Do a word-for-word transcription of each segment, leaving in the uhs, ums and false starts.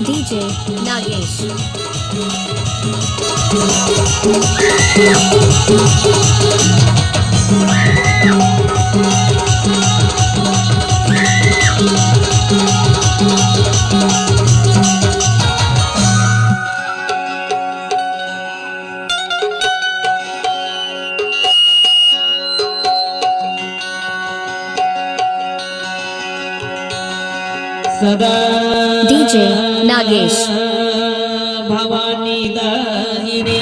DJ Nagesh. सदा DJ Nagesh. Bhavani दाहिनी।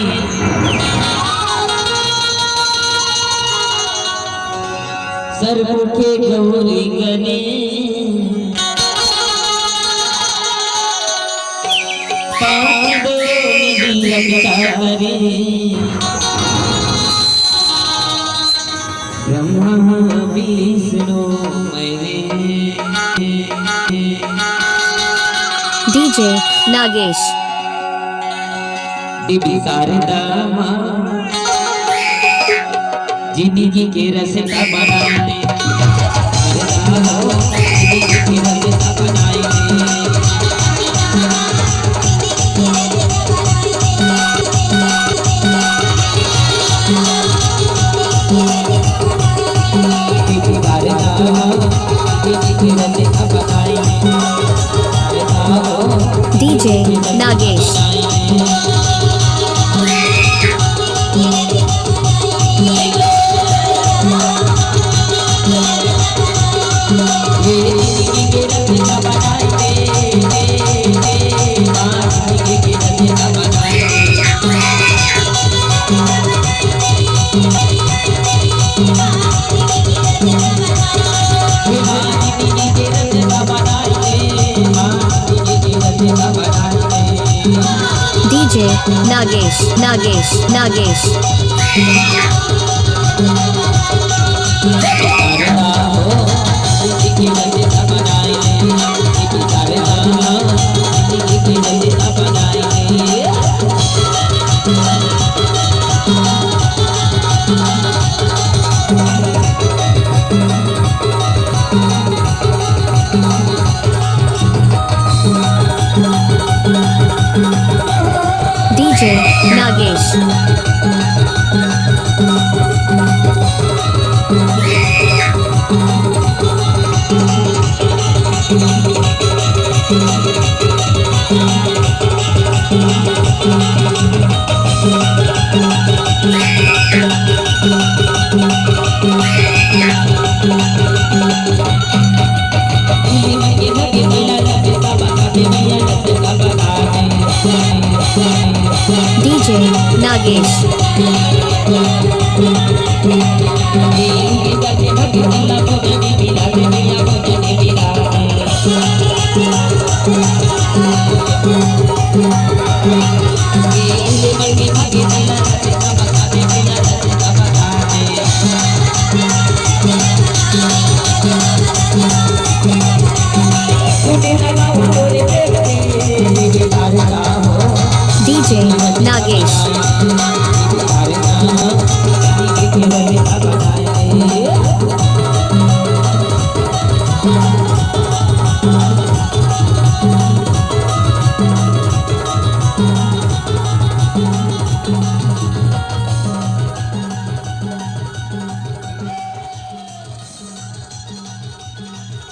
सर्वमुखे गौरी गणेश। पाँच दो निधि अंतरी। ब्रह्मा विष्णु महेश। DJ नागेश। देवी शारदा माँ, जिंदगी के रस्ता बनाई दे। शारदा हो, जिंदगी के रस्ता बनाई दे। DJ Nagesh. DJ Nagesh, Nagesh, Nagesh. DJ Nagesh. DJ Nagesh.